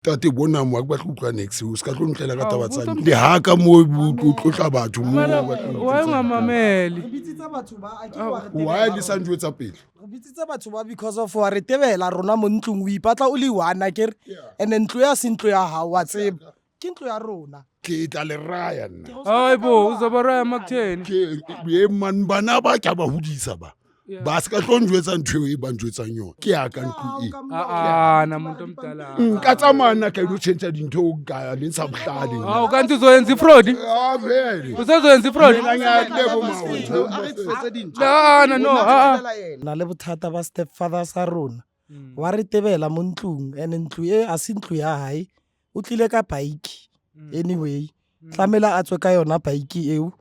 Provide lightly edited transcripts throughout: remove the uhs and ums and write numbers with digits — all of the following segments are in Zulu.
Tate bona mo, ha ke batle ho utlwa niks, o ska tlo ntlela ka taba tsa Hawu, le ha ka mo o tlotla batho mo. Mara o batla ho why ntsetsa ungamameli? Re bitsitse batho ba a ke wa re dintho. Why tebela le sa rona. njwetsa pele? Re bitsitse batho ba because of wa re tebela rona mo ntlong, o ipatla o le one akere, and ntlo ya se ntlo ya hao, wa tseba ke ntlo ya rona. Ke tla le raya nna. Hayi bo, uzoba raya makutheni? Ke e man bana ba ke a ba hodisa ba. Ba se ka tlo njwetsa ntho eo e ba njwetsang yona. Ke ya ka ntlo e. A-a na muntu omdala. Nka tsamaya nna ka ilo tjhentjha dintho ka le ntsha bohlale. Hawu, kanti uzoyenza ifraud? Ah vele. Usezoyenza ifraud? Mina ngiyalebo mawo. La no, a a. Na le bothata ba stepfather sa rona, wa re tebela mo ntlong, and ntlo e a se ntlo ya hae, o tlile ka bike anyway, tlamela a tswe ka yona bike eo.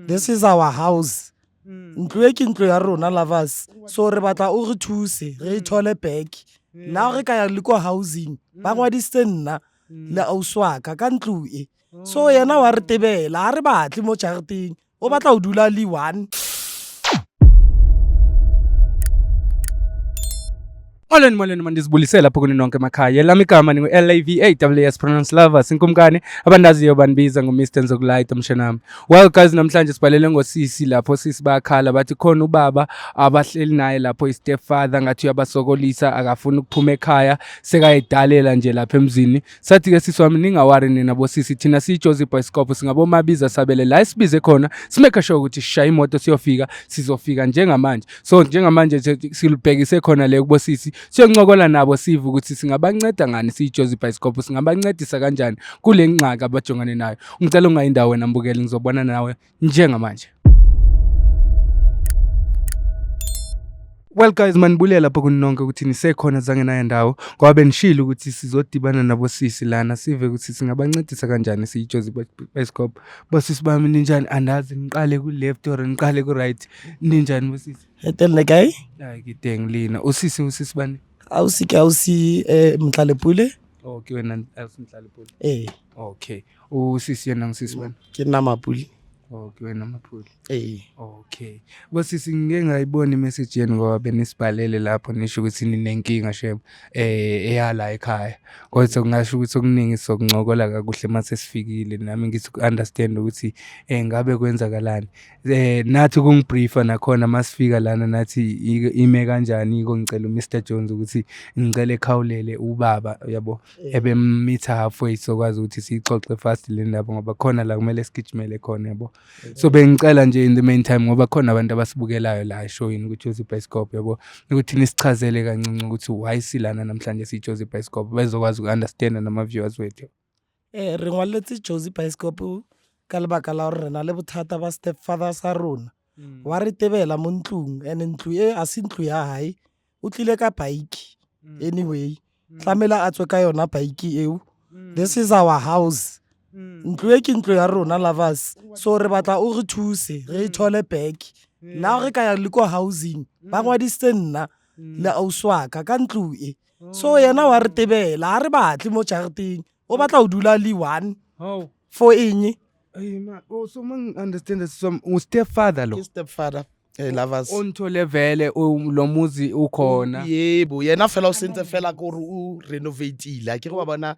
This is our house, ntlo e ke ntlo ya rona, lovers, so re batla o re thuse re e thole back. La re ka ya le ko housing, ba ngwadisitse nna le ausi wa ka ka ntlo e, so yena wa re tebela, ha re batle mo jareteng, o batla ho dula le one. Molweni, molweni, mandizibulisele lapho kuni nonke emakhaya. Elami igama ningu-L-A-V-A W S pronounce Lovers inkumkani, abandaziyo bandibiza ngo-Mr Nzokulayita mshanami. Well guys, namhlanje sibhalele ngosisi lapho. Sisi bayakhala, bathi khona ubaba abahleli naye lapho, i-stepfather, ngathi uyabasokolisa, akafuni ukuphuma ekhaya, sekayidalela nje lapha emzini. Sathi ke sisi wami, ningawari nina bosisi, thina siyiJozi Bioscope, singabomabiza sabele la esibize khona, simake sure ukuthi sishaya imoto siyofika, sizofika njengamanje. So njengamanje nje silubhekise khona le kubosisi, siyoncokola nabo, sive ukuthi singabanceda ngani siyiJozi Bioscope, singabancedisa kanjani kule ngxaki abajongane nayo. Ngicela ungayindawo wena mbukeli, ngizobona nawe njengamanje. Well guys, manibulela lapho kuninonke ukuthi nisekhona, zange naye ndawo, ngoba benishilo ukuthi sizodibana nabosisi lana, sive ukuthi singabancedisa kanjani siyiJozi Bioscope. Bosisi bami, ninjani? Andazi niqale ku-left or niqale ku-right. Ninjani bosisi? Eteng le kae? Hayi, ke teng lena. Usisi bani? Ausi ke ausi Mtlalepule. Oh, ke wena ausi Mtlalepule. Ee. Okay. Usisi yena ngusisi bani? Ke nna Mapule. Oh, ke wena Mapule. Ee. Okay. Bosisi, ngike ngayibona imessage yenu ngoba benisibhalele lapho nisho ukuthi ninenkinga shem eyala ekhaya. Kodwa kungasho ukuthi okuningi sokuncokola kakuhle mase sifikile, nami ngithi uku-understand ukuthi ngabe kwenzakalani. Nathi ukungibriefa nakhona masifika lana, nathi ime kanjani iko ngicela uMr Jones ukuthi ngicela ekhawulele ubaba uyabo ebemmitha halfway, sokwazi ukuthi siyixoxe fast le ndaba ngoba khona la kumele sigijimele khona yabo. So bengicela nje in the meantime, ngoba khona abantu abasibukelayo la eshowini ku-Jozi Bioscope yabo, ukuthi nisichazele kancinci ukuthi why silana namhlanje siyi-Jozi Bioscope, bezokwazi uku-understanda nama-viewers wethu. Re ngwaletse Jozi Bioscope ka lebaka la gore re na le bothata ba stepfather sa rona, wa re tebela mo ntlong, and ntlo e a se ntlo ya hae, o tlile ka bike anyway, tlamela a tswe ka yona bike eo. This is our house, ntlo e ke ntlo ya rona, lovers, so re batla o re thuse re e thole back. La re ka ya le ko housing, ba ngwadisitse nna le ausi wa ka ka ntlo e, so yena wa re tebela, ha re batle mo jareteng, o batla ho dula le one. For eng? Hey ma, oh, so mang understand this, so u-stepfather lo? Ke stepfather, lovers. Onthole vele lo muzi ukhona. Yebo, yena fela o sentse fela ke gore o renovatile, ke go ba bona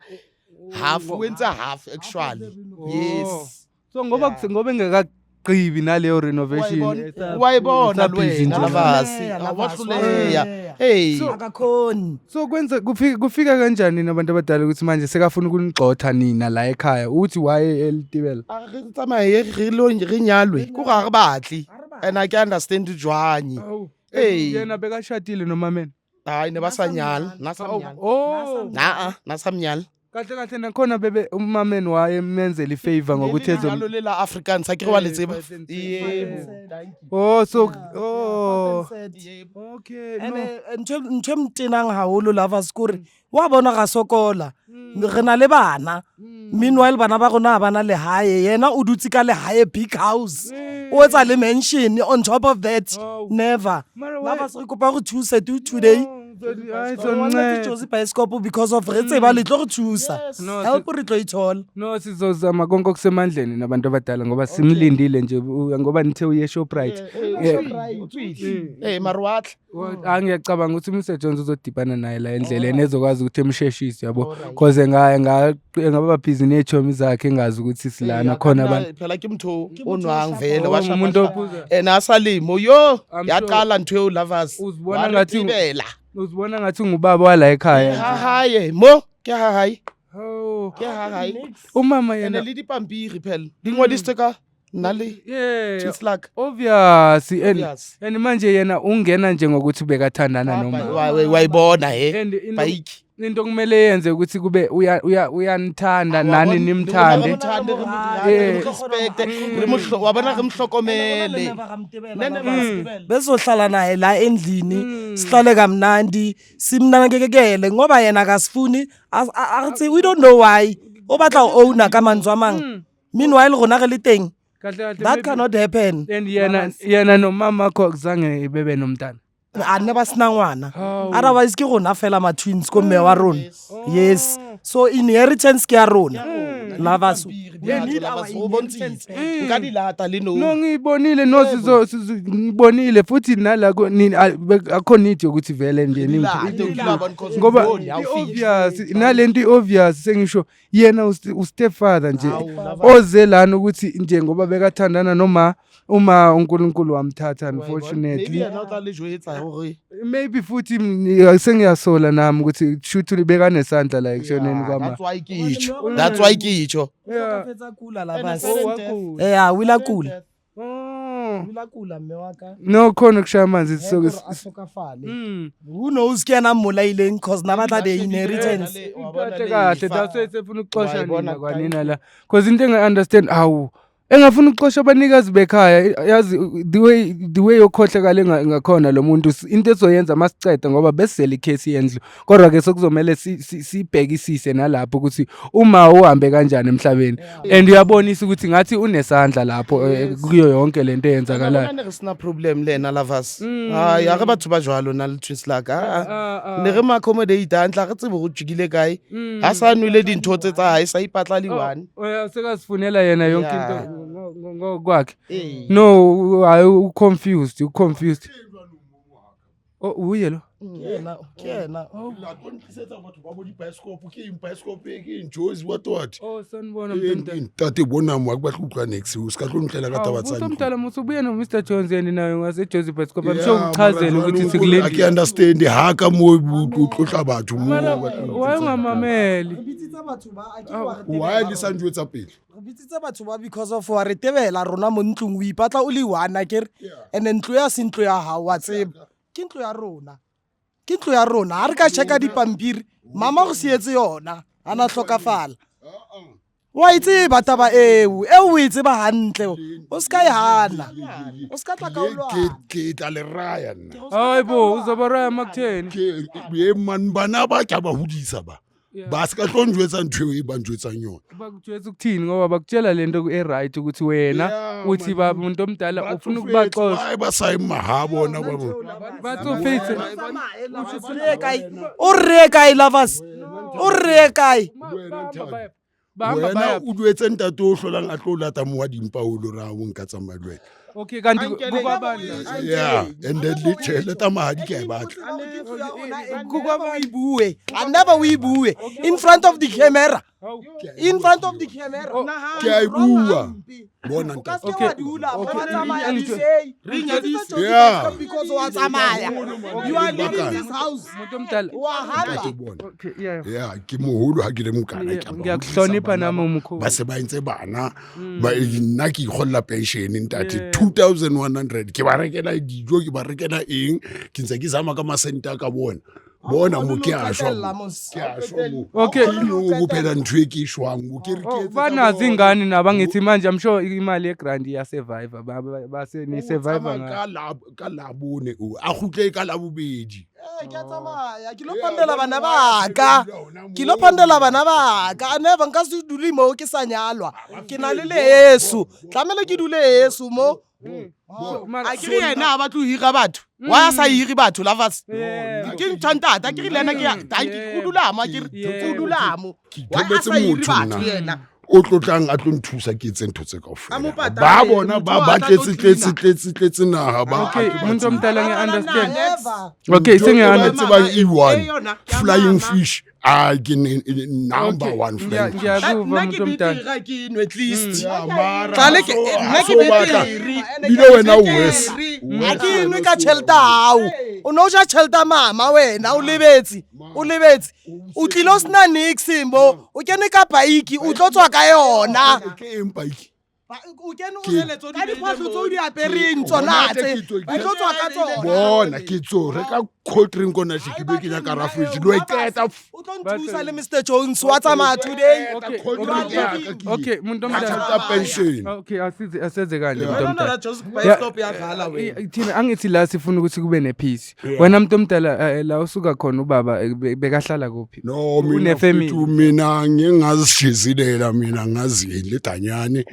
half, o entse half actually. Yes. So ngoba ngoba engakagqibi naleyo renovation. Wa e bona le esa-busy wena nje. lovers. Wahluleka, Wa lovers, hloleha. wahluleka. Hey. Akakhoni. So kwenza kufika kanjani nabantu abadala ukuthi manje sekafuna ukunigxotha nina la ekhaya, uthi why elitibela? A re tsamaye re lo re nyalwe, ko ga re batle, and I can understand jwang. Hey. Yena bekashadile noma mina? Hayi, ne ba sa nyala, na sa mnyala. Oh. Na na sa mnyala. Kahle kahle nakhona bebe umameni wayemenzela ifavor ngokuthi ezo Lenyalo le la Afrikaans a ke re wa le tseba. Yebo. Oh, so oh, okay, And no. ntho e mtenang haholo lovers kore wa bona ga sokola, re na le bana, meanwhile bana ba rona ha bana lehae, yena o dutse ka lehae, big house, o etsa le mansion on top of that. Oh. Never. Mara why- Lovers, re kopa re thuse today. No, Hayi, Ngwaletse sonceda. Jozi Bioscope because of re tseba le tlo re thusa. No, Help re tlo ithola. No, sizozama konke okusemandleni nabantu abadala ngoba simlindile nje ngoba nithe uye Shoprite. Yeah. O tswile ee mare wa tla. Ah, ngiyacabanga ukuthi uMr Jones uzodibana naye la endleleni ezokwazi ukuthi emsheshise, yabo, cause engaba busy nechomi zakhe engazi ukuthi silana khona abantu. Phela ke motho o nwang vele Oh, wa umuntu ophuza. ene a sa lemo yo I'm ya sure. qala ntho eo lovers. Uzibona Wa re tebela. Uzibona ngathi ungubaba wala ekhaya Ha nje. hae mo ke ha hae. Oh, Ke ha hae. umama Ene yena le dipampiri phela di ngwadisitswe ka nna le Twins Luck. Obvious and Obvious. and manje yena ungena nje ngokuthi bekathandana noma Wa ibona he And bike. Into kumele yenze ukuthi kube uyanithanda nani nimthande. Wa bona re mohlokomele. Bezohlala naye la endlini, sihlale kamnandi, simnakekele ngoba yena akasifuni. We don't know why o batla ho owner ka mantswe a mang, meanwhile rona re le teng. Kahle kahle That cannot happen. And yena nomama wakho akuzange bebe nomntana? A ne ba sena ngwana. Hawu. Otherwise ke rona fela ma-twins ko mme wa rona. Yes, so inheritance ke ya rona, lovers. We need our inheritance. Nka di lata le no. No, ngiyibonile, no, ngibonile futhi nala akho need yokuthi vele nje ngoba i-obvious nalento, i-obvious sengisho yena u-stepfather nje oze lana ukuthi nje ngoba bekathandana noma uma uNkulunkulu wamthatha, unfortunately. Yena o tla le jwetsa hore Maybe futhi sengiyasola nami ukuthi shuthi bekanesandla la ekushoneni kwama. That's why ke itjho, that's why ke itjho. Fetsa kula, lovers. Oh, wakula. Yeah, o ile a kula. Oh. O ile a kula mme wa ka. No, khona kushaya amanzi so Hore a hlokafale. Who knows ke yena mmolaileng, cause na batla the inheritance. Kahle kahle, that's why sefuna ukuxosha nina kwanina la, cause into enga-understand, awu, engafuna ukuxosha abanikazi bekhaya, yazi the way yokhohlakala ngakhona lo muntu, into ezoyenza masiceda ngoba besizele ikhesi yendlu, kodwa-ke sekuzomele sibhekisise nalapho ukuthi uma uhambe kanjani emhlabeni, and uyabonisa ukuthi ngathi unesandla lapho kuyo yonke lento eyenzakalayo. Ne re sena problem le ena, lovers. Ai, ha re batho ba jwalo na le Twins Luck. Ah, ah. Ne re mo accommodate hantle, ha re tsebe go tjikile kae, ha sa nwele dintho tse tsa hae, sa ipatla le one. Oh, yeah, sekazifunela yena yonke into ngokwakhe. Ee. No, hayi, u-confused, u-confused. Oh, uye lo. Ke yena, ke yena. La tlo ntlisetsa batho ba bo di-bioscope, ke eng bioscope e, ke eng Jozi, what what? Oh, sanibona, mntomdala. Ntate, bona mo, a ke batle utlwa niks, o se ka tlo ntlela ka taba tsa ntlo. Mntomdala, musu ubuye no-Mr Jones yena nayo ngase-Jozi Bioscope. I'm sure Yeah, ukuchazele mara ukuthi jwale a ke sikulendile. understand ha ka mo o tlotla batho mo. Mara why ungamameli? Re bitsitse batho ba, a ke wa re Why tebela le sa rona. njwetsa pele? Re bitsitse batho ba because of wa re tebela rona mo ntlong, o ipatla o le one akere, and ntlo ya se ntlo ya hao, wa tseba ke ntlo ya rona, ke ntlo ya rona. Ha re ka checka dipampiri, mama go sietse yona a na hlokafala. Wa e tseba taba eo, eo o e tseba hantle, o se ka e hana, o se ka tla ka o lwana. Ke tla le raya nna. Hayi bo, uzoba raya makutheni? Ke e man, bana ba ke a ba hodisa ba, ba se ka tlo njwetsa ntho eo e ba njwetsang yona. Bakujwetsa ukuthini? Ngoba bakutshela lento e-right ukuthi wena Yeah, uthi man. ba muntu omdala ufuna ukubaxosha. Why ba sa maha bona ba Batsofetse. O reye kae, lovers? O reye kae? Wena, Thando. Bahamba Wena baya. o duetse ntate o hlolang a tlo lata mo wa dimpa o lo ra o nka tsamaya le wena. Okay, kanti kukwabani? Yeah, and then le tjhelete mahadi ke a e batla. Never o e bue, a never o e bue in front of the camera, in front of the camera. Ke a e bua, bona O ka ntate. se ke wa dula wa tsamaya di say because wa tsamaya, you are leaving this house. Muntu omdala. Wa hamba. Ntate, bona. Okay, yeah. Ya, ke moholo ha ke le mokana, ke a ba Ngiyakuhlonipha hodisa nami, bana. umkhulu. Ba se ba entse bana ba nna ke ikgolla pension, ntate, 2100. Ke ba rekela dijo, ke ba rekela eng, ke ntse ke zama ka masente a ka bona. Bona mo, ke a shwa mo. Ke a shwa mo. Ke no go phela ntho e ke e shwang mo, ke re ke Oh, etsetsa banazo bona. ingane nabo, angithi manje I'm sure imali ye-grant iya-survive, base ni-survive Tsamaya ngayo. ka Labone o a kgutle ka Labobedi. Eh, ke a tsamaya, ke lo pandela bana baka, ke lo pandela bana baka. A never nka se dule mo ke sa nyalwa, ke na le leso, tlamele ke dule heso mo. So, mara- A ke re yena a batlo ho hira batho. Why a sa hire batho lovers? Yebo. Ke ntho ntate, a ke re le yena ke ya tanki o dula mo, a ke re o dula mo. Ke Why a itholetse sa hire motho batho nna. yena? O tlotlang a tlo nthusa ke etse ntho tse A mo kaofela. patale, Ba bona motho ba a ba tla tlo tletse tletse cleaner. tletse tletse naha ba. Okay, ha ke ba muntu tsebe. omdala ngiya-understand. Never. Okay, Ntho e ba sengiya tsebang E1 E yona, ya flying mama. fish a ke number Okay, 1 flying fish. ngiyakuva Nna ke muntu omdala. betere ha ke nwe at least. Ya, mara Tlale ha ke so- nna ha ke so batla. betere. Bile wena o worse. Ha ke nwe ka tšhelete ao o ne o ja tšhelete ya mama wena o lebetse o lebetse o tlile o sena nix mo o kene ka bike o tlo tswa ka yona Ke eng bike? O kene o ka diphahlo tse o di apereng tsona tse o tlo tswa ka tsona. Bona ke tso reka cold drink ona she ke be ke nyaka ra fridge lo e qeta. O tlo nthusa le Mr Jones wa tsamaya today. Okay, Cold okay, drink ya ka ke okay, muntu ka omdala. tjhelete ya pension. Okay, asize asenze kanje Yeah. muntu No, no, omdala. no, Joseph Bioscope iyadlala wena. Thina angithi la sifuna ukuthi kube nepeace. Wena muntu omdala la usuka khona ubaba bekahlala kuphi? No mina Une-family. mfethu mina ngingazishizilela mina ngaziyela edanyane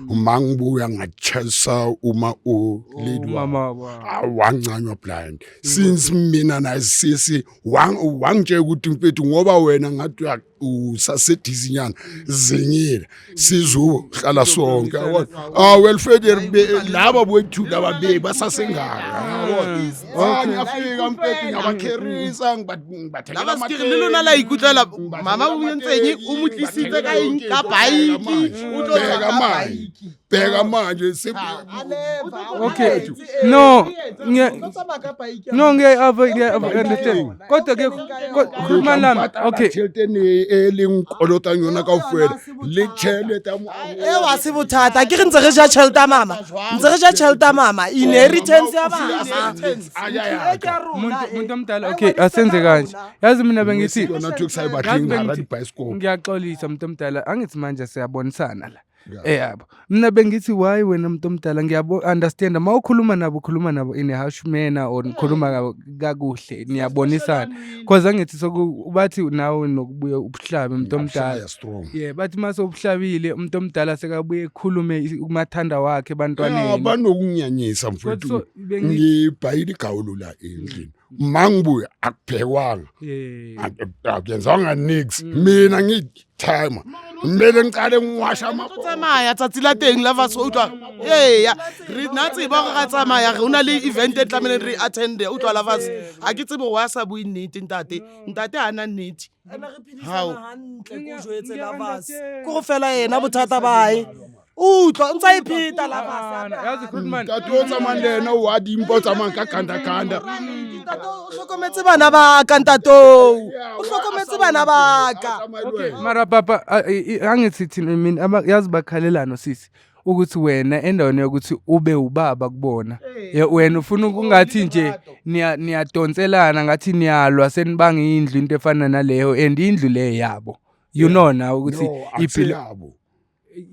uma ngibuya ngachesa uma u lady wami. Umama wa. Ah, wancanywa blind since mina nasisi wangitshela ukuthi mfethu ngoba wena ngathi usasedizinyana zingile sizohlala sonke yabona. Ah well Federer laba boyithu laba be basasengaka yabona. Ah ngiyafika mfethu ngiyabakherisa ngibathengela Lava sekere le lona la ikutlwela mama o entseng o mo tlisitse ka eng ka bike o tlo tswa Bheka ka manje bike. bheka manje Okay. No, no ngiya understand. Kodwa ke khuluma nami. Okay. Tjhelete ne e leng kolotang yona kaofela le tjhelete ya Eo ha se bothata ke re ntse re ja tjhelete ya mama ntse re ja tjhelete ya mama inheritance ya mama. Muntu omdala okay asenze kanje. Yazi mina bengithi yona ntho e ke sa e Yazi batleng hara bengithi- di-bioscope. Ngiyaxolisa muntu omdala angithi manje siyabonisana la. Yabo. Mina bengithi why wena muntu omdala ngiyabo understand uma ukhuluma nabo ukhuluma nabo in a harsh manner or nikhuluma kakuhle niyabonisana. Cause angithi soku bathi nawe nokubuya ubuhlabe muntu omdala. Ngiyashaya strong. Yeah, bathi mase ubuhlabile umuntu omdala sekabuye ekhulume umathanda wakhe Ya, ebantwaneni. banokunyanyisa mfethu. So, bengi- Ngibhayile igawulo la endlini ma ngibuya akuphekwanga Yeah. akuyenzwanga nix mina ngiyitimer kumele ngicale ngiwasha Tlo tsamaya tsatsi la teng lovers o utlwa eya re nna tseba gore ra tsamaya re o na le event e tlameileng re attende utlwa lovers ha ke tsebe wa sa bue nnete ntate ntate ha na nnete. Ene re Hao. phedisana hantle ko jwetse lovers ko go fela yena bothata bae utlwa o ntsa e pheta lovers. Yazi Grootman. Ntate o tsamayang le ena o a dimpa o tsamayang ka kanda-kanda. Ntate o hlokometse bana ba ka ntatoo o hlokometse bana ba ka. Okay, mara papa angithi thina mina yazi bakhalelana sisi ukuthi wena endaweni yokuthi ube ubaba kubona wena ufuna ukungathi nje niyadonselana ngathi niyalwa senibanga indlu into efana naleyo and indlu le yabo you know now ukuthi iphila yabo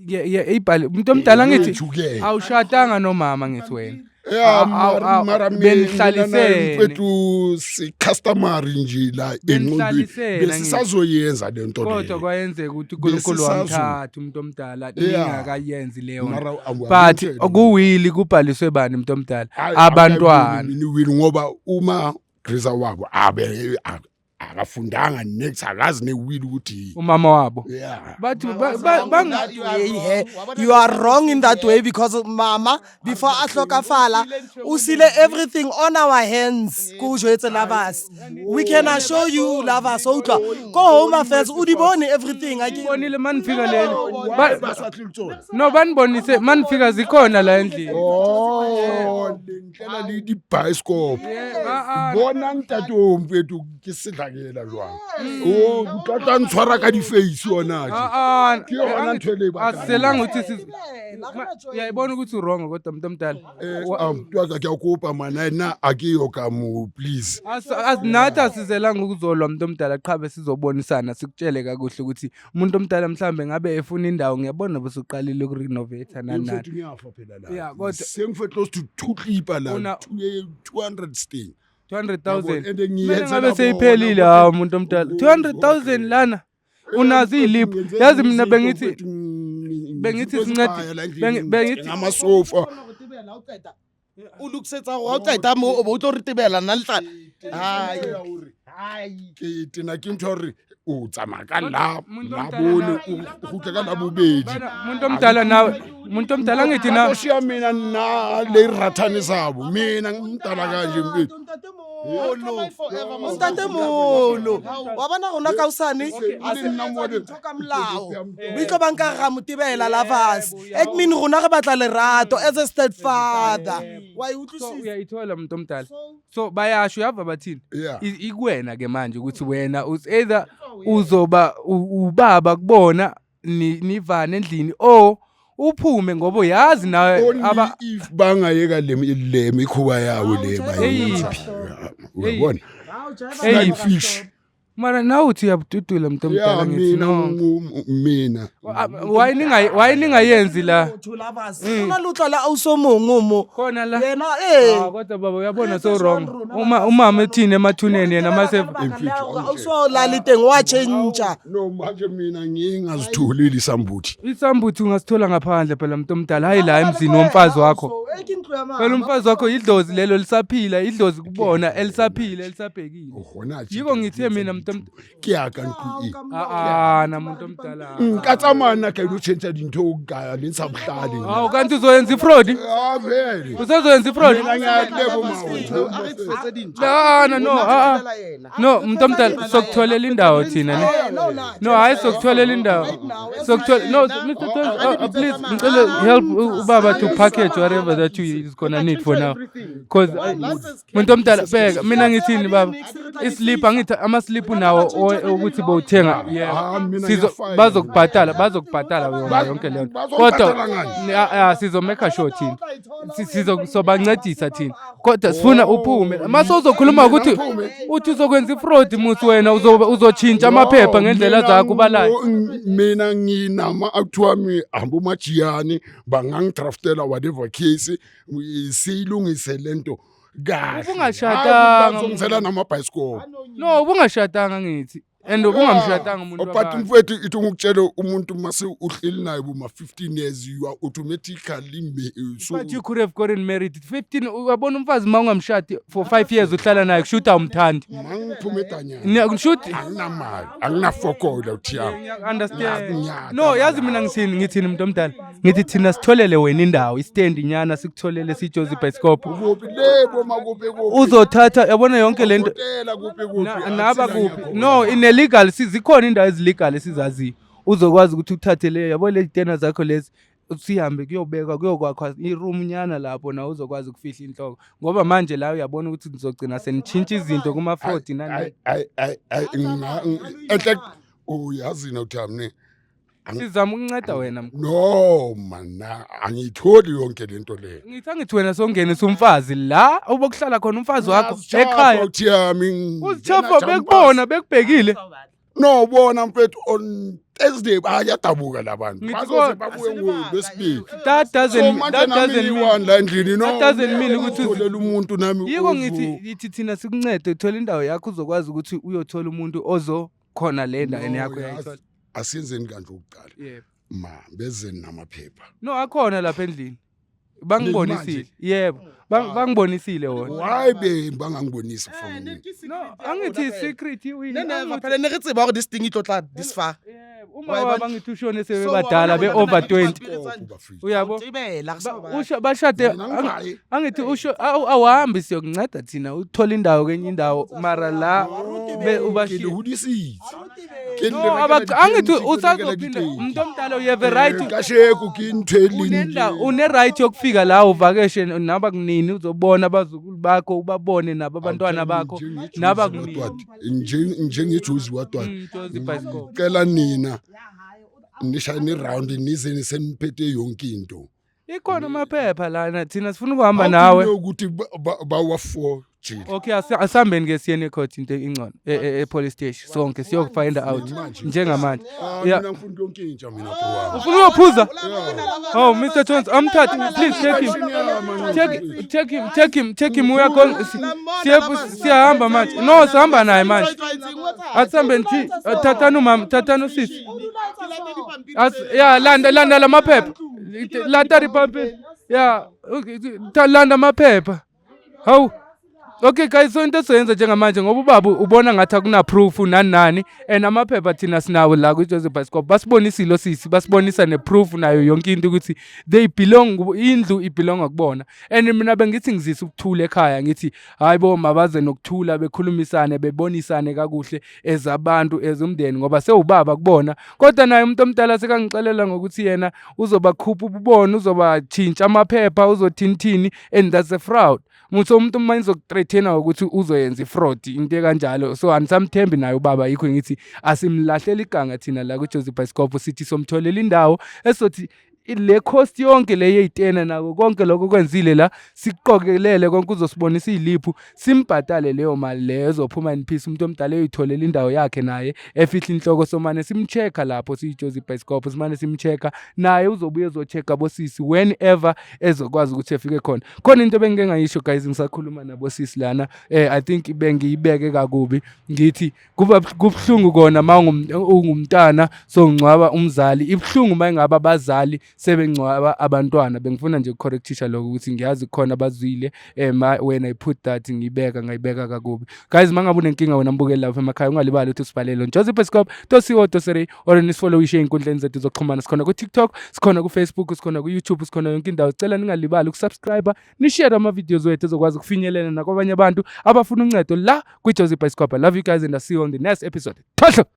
yeah ibhale umuntu omdala ngithi Yethu-ke. awushadanga nomama ngithi wena Ya, Awu, mara benihlalisene. mina naye mfethu si-customary nje la engqondweni Benihlalisene, besisazoyenza le nto kodwa leyo kwayenzeka ukuthi uNkulunkulu Besisazo- wamthatha umuntu omdala Yeah. ningakayenzi leyo nto. Mara But awangitsheli. kuwili kubhaliswe bani umuntu omdala Hayi, abantwana akayiboni mina iwili ngoba uma grisa wabo abe akafundanga next akazi newili ukuthi umama wabo yeah bathi Way, he. You are wrong in that way because mama before a hlokafala o sile everything on our hands ko jwetse lovers we can assure you lovers o utlwa ko home affairs o di bone everything a ke bonile manifika leli ba sa tle le tsona no banibonise manifika zikhona la endlini oh le ntlela le di-bioscope bona ntate o mfethu ke sedlakela jwang o tlatla ntshwara ka di-face ona je Ke yona ntho e le e batlang. asiselanga ukuthi uyayibona ukuthi wrong kodwa umuntu omdala Mntwaka ke a kopa mana nna a ke yo ka mo please. Nathi asizelanga ukuzolwa umuntu omdala qha besizobonisana sikutshele kakuhle ukuthi umuntu omdala mhlambe ngabe efuna indawo ngiyabona bosuqalile ukurenovate nani nani. Mfethu ngiyafa phela la. Yeah, kodwa- Sengife close to 2 clipper la 200 sting. 200,000. And Kumele ngiyenzela ngabe bona, seyiphelile kodwa- hawu umuntu omdala 200,000 lana unazo iy'liphu yazi mina bengithi bengithi sincede- bengithi- ngamasofa. O lokisetsa gore ga o qeta mo o bo o tlo re tebela nna letlala. Hai. Ke tena ke ntho ya gore o tsamaya ka la Muntu labone omdala o kgutle ka labobedi. Bana, muntu omdala nawe, muntu omdala ngithi nawe. Oshiya mina nna le rathane sabo mina ngimdala kanje mfethu. Ntate molo wa bona rona kaosane A se nna mo ntho ka molao o itlo banka ra mo tebela lovers admin rona re batla lerato as a step father wa e So utlwisisa. uyayithola muntu omdala. So bayasho uyava bathini? Yeah. Ikuwena ke manje ukuthi wena either uzoba ubaba kubona nivane endlini or uphume ngoba uyazi nawe Only aba if bangayeka le mikhuba yawo le bayenza. Eyiphi? Uyabona? Eyiphi? Fish. Mara nawe uthi uyabududula muntu Yeah, omdala ngithi mina no. mina. Why ningayenzi la? Motho lovers o na le utlwa la ausi o mongwe mo Khona la. yena ee. Ah, kodwa baba uyabona so wrong. Uma umama ethini emathuneni yena mase Ausi wa o la le teng wa change. No manje mina ngingazitholeli isambuthi. Isambuthi ungasithola ngaphandle phela muntu omdala, hayi la emzini womfazi wakho. Phela umfazi wakho idlozi lelo lisaphila, idlozi kubona elisaphila elisabhekile. Hona tje Yiko ngithe mina muntu ke ya ka ntlo e. Ah ah na muntu omdala. Nka tsamaya nna ka ilo tjhentjha dintho ka le ntsha bohlale. Hawu kanti uzoyenza ifraud? Ah vele. Usazoyenza ifraud? Mina ngiyalebo mawo. La no no ah ah. No muntu omdala sokutholela indawo thina ne. No hayi sokutholela indawo. Sokuthola no Mr. Tones, please ngicela help ubaba to package whatever that you is gonna need for now. Cause muntu omdala bheka mina ngithini baba islip angithi ama slip unawo ukuthi bowuthenga yeah. Ah, mina Sizo ngiyafayela. bazokubhatala yona yonke leyo nto. Kodwa Bazongibhatala ngani? Sizo make sure thina sizo sobancedisa thina kodwa sifuna uphume mase uzokhuluma ukuthi Ngiphume. uthi uzokwenza ifraud muthi wena uzotshintsha amaphepha ngendlela Mina zakho ubalayo. Mina nginama akuthiwa mi hamba umajiyane bangangidraftela whatever case siyilungise lento kahle. Ubungashadanga. Bazongisela namabhayisikobho. No ubungashadanga ngithi and ubungamshadanga umuntu But wabantu. mfowethu ithi ngikutshele umuntu mase uhleli naye boma 15 years you are automatically so But you could have gotten married at 15 uyabona umfazi uma ungamshadi for 5 years uhlala naye kusho ukuthi awumthandi. mangiphume edanyana Kusho ukuthi anginamali anginafokola uthiyami. Understand. Ngiyada. No yazi mina ngithini ngithini umuntu omdala ngithi thina sitholele wena indawo istendi nyana sikutholele sijozi bioscope Kuphi le boma kuphi kuphi. uzothatha yabona yonke lento Hotela kuphi kuphi. Naba kuphi no in a legal sizikhona indawo ezilegal esizaziyo uzokwazi ukuthi uthathe leyo yabo lezi tena zakho lezi sihambe kuyobekwa kuyokwakha iroom nyana lapho na uzokwazi ukufihla inhloko ngoba manje la uyabona ukuthi nizogcina senitshintsha izinto kuma fraud nani Ay ay ay ay enhle uyazi na uthami ne. Sizama ukunceda wena mkhulu. No man angiyitholi yonke lento leyo. Ngithi angithi wena songenisa umfazi la obokuhlala khona umfazi wakho ekhaya. Uthiyami. Uzichafa bekubona bekubhekile. No bona mfethu on Thursday bayadabuka labantu. Ngithi Bazoze kodwa- babuye ngolwesibili. That So doesn't manje that nami doesn't mean ngiyi-one la endlini no. That doesn't mean ukuthi utholela umuntu nami. Yiko ngithi thina sikuncede uthole indawo yakho uzokwazi ukuthi uyothola umuntu ozo khona le ndaweni yakho uyayithola. Asiyenzeni kanje ukuqala. Yebo. Ma beze namaphepha. No akhona lapha endlini. Bangibonisile. Yebo. Bangibonisile wona. Why be bangangibonisi from me? No angithi secret Never phela ne re tseba gore this thing e tlo tla this far. Yebo. Uma waba ngithi ushone sebebadala be over 20. Uyabo? Tebela re sa ba. Usho bashade Mina ngihayi. angithi usho awuhambi siyokunceda thina uthole indawo kwenye indawo mara la be Ke le ubashiye. hodisitse. Ke le No rekela angithi di-PMT, ke le rekela usazophinda diteki. umuntu omdala you have a right to Kasheko ke ntho e leng unenda une right yokufika la uvakeshe naba kunini uzobona abazukulu bakho ubabone nabo abantwana bakho naba kunini. Njengejozi watwati. Jozi bioscope. Cela nina nishayine round nize niseniphethe yonke into. Ikhona amaphepha lana thina sifuna ukuhamba nawe. Ukuthi bawa 4 jili. Okay asihambeni ke siyeni ecourt into ingcono e police station sonke siyofind out Manje. njengamanje. Ah Yeah. mina ngifuna yonke intsha mina bro wami. Ufuna uyophuza? Oh Mr Jones amthathe please take him. Take take him take him take him uyakhona siyahamba manje. No sihamba naye manje. Asihambeni thi thathani umama thathani usisi. Ya landa landa lamaphepha. Lata ripampiri. Ya, okay, landa amaphepha. Hawu. Okay guys, so into esizoyenza njengamanje, ngoba ubaba ubona ngathi akuna proof nani nani, and amaphepha thina sinawo la kwi-Joseph Bioscope. Basibonisile osisi, basibonisa ne-proof nayo yonke into ukuthi they belong, indlu ibelonga kubona. And mina bengithi ngizisa ukuthula ekhaya, ngithi hayi bo, mabaze nokuthula, bekhulumisane, bebonisane kakuhle as abantu, as umndeni, ngoba sewubaba kubona. Kodwa naye umuntu omdala sekangixelela ngokuthi yena uzobakhupha ububona, uzobatshintsha amaphepha, uzothini, and that's a fraud. Muthi umuntu uma nizokuthreatena ukuthi uzoyenza i-fraud, into ekanjalo, so anisamthembi naye ubaba. Yikho ngithi asimlahleli iganga thina la ku-Joseph Bioscope, sithi somtholela indawo esizothi le cost yonke le yey'tena nako konke lokho kwenzile la, sikuqokelele konke, uzosibonisa iy'liphu, simbhadale leyo mali leyo, ezophuma in peace. Umuntu omdala eyoyitholela indawo yakhe naye efihla inhloko. Somane simcheck-a lapho siyi-Joseph Bioscope, simane simcheck-a naye, uzobuye ezo-check-a bosisi whenever ezokwazi ukuthi efike khona. Khona into ebengike ngayisho guys, ngisakhuluma nabosisi lana, I think bengiyibeke kakubi, ngithi kuba kubuhlungu kona uma ungumntana sowungcwaba umzali, ibuhlungu uma ingabe abazali sebengcwaba abantwana. Bengifuna nje ukucorrectisha lokho ukuthi ngiyazi khona abazwile when I put that, ngibeka ngayibeka kakubi. Guys, uma ngabe unenkinga wena mbukeli lapha emakhaya, ungalibali ukuthi usibhalele on josephscope.co.za or nisifollowishe ey'nkundleni zethu zokuxhumana. Sikhona ku-TikTok, sikhona ku-Facebook, sikhona ku-YouTube, sikhona yonke indawo. Sicela ningalibali ukusubscribe, nishare ama-videos wethu ezokwazi ukufinyelela nakwabanye abantu abafuna uncedo la kwi-Joseph Bioscope. I love you guys and I see you on the next episode. Thohlo.